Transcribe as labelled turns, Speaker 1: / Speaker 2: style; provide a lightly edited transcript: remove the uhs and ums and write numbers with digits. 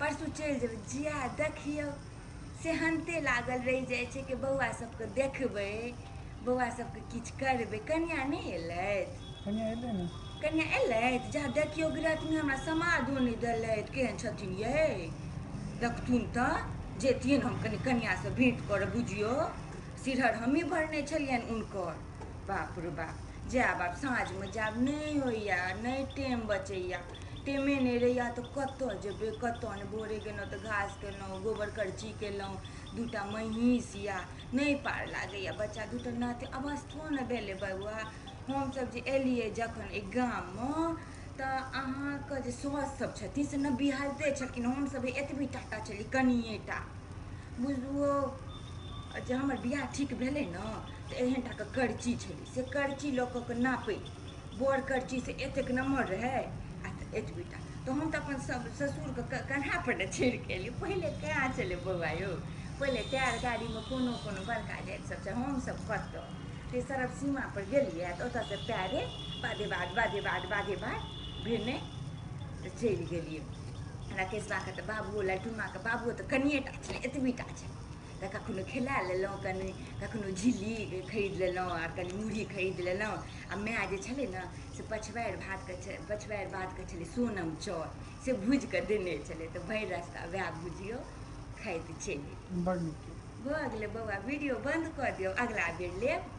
Speaker 1: परसू चलि जेबै। जिया देखियौ, सेहन्ते लागल रहि जाइ छै कि बौआ सबके देखबै, बौआ सबके किछु करबै। कनिया नहि एलथि?
Speaker 2: कनिया एलै ने।
Speaker 1: कनिया एलथि? जा देखियौ गिरहतनी हमरा समादो नहि देलथि। केहन छथिन यै, देखथुन तऽ। जेतियनि हम कनि कनियासँ भेँट करऽ। बुझियौ, सिरहर हमही भरने छलियनि हुनकर। बाप रे बाप, जायब आब साँझमे जायब। नहि होइए, नहि टाइम बचैए, टाइमे नहि रहैए तऽ कतऽ जेबै, कतऽ नहि। भोरे गेलहुँ तऽ घास केलहुँ, गोबर करची केलहुँ, दूटा महीँस यए, नहि पार लागैए। बच्चा दूटा नाति, अवस्थो ने भेलै बौआ। हमसभ जे एलियै जखन एहि गाममे तऽ अहाँके जे साउस सब छथिन से ने बिहारिते छलखिन। हमसभ एतबी टाटा छलियै, कनिए टा। बुझू जे हमर बियाह ठीक भेलै ने तऽ एहन टाके करची छलै, से करची लऽ कऽ के नापै बड़ करची से एतेक नम्हर रहै आ एतबी टा। तऽ हम तऽ अपन सब ससुरके कन्हापर ने चढ़ि कऽ एलियै। पहिले कहाँ छलै बौआ यौ, पहिले टायर गाड़ीमे कोनो कोनो बड़का जाति सब छै, हमसभ कतऽ ते सरफ सीमापर गेलियै तऽ ओतऽसँ पयरे बाधे बाध बाधे बाध बाधे बाध भेने चलि गेलियै। राकेशबाके तऽ बाबुओ, ललटुनमाके बाबुओ तऽ कनिए टा छलै, एतबी टा छलै। तऽ कखनो खेला लेलहुँ कनि, कखनो झिल्ली खरीद लेलहुँ आ कनि मुरही खरीद लेलहुँ। आ माय जे छलै ने से पछबारि भातके, पछबारि बाधके छलै सोनम चाउर, से भूजि कऽ देने छलै, तऽ भरि रास्ता वएह बुझियौ खाइत चलि।
Speaker 2: बड़ नीक
Speaker 1: भऽ गेलै बौआ, वीडियो बन्द कऽ दियौ, अगिला बेर लेब।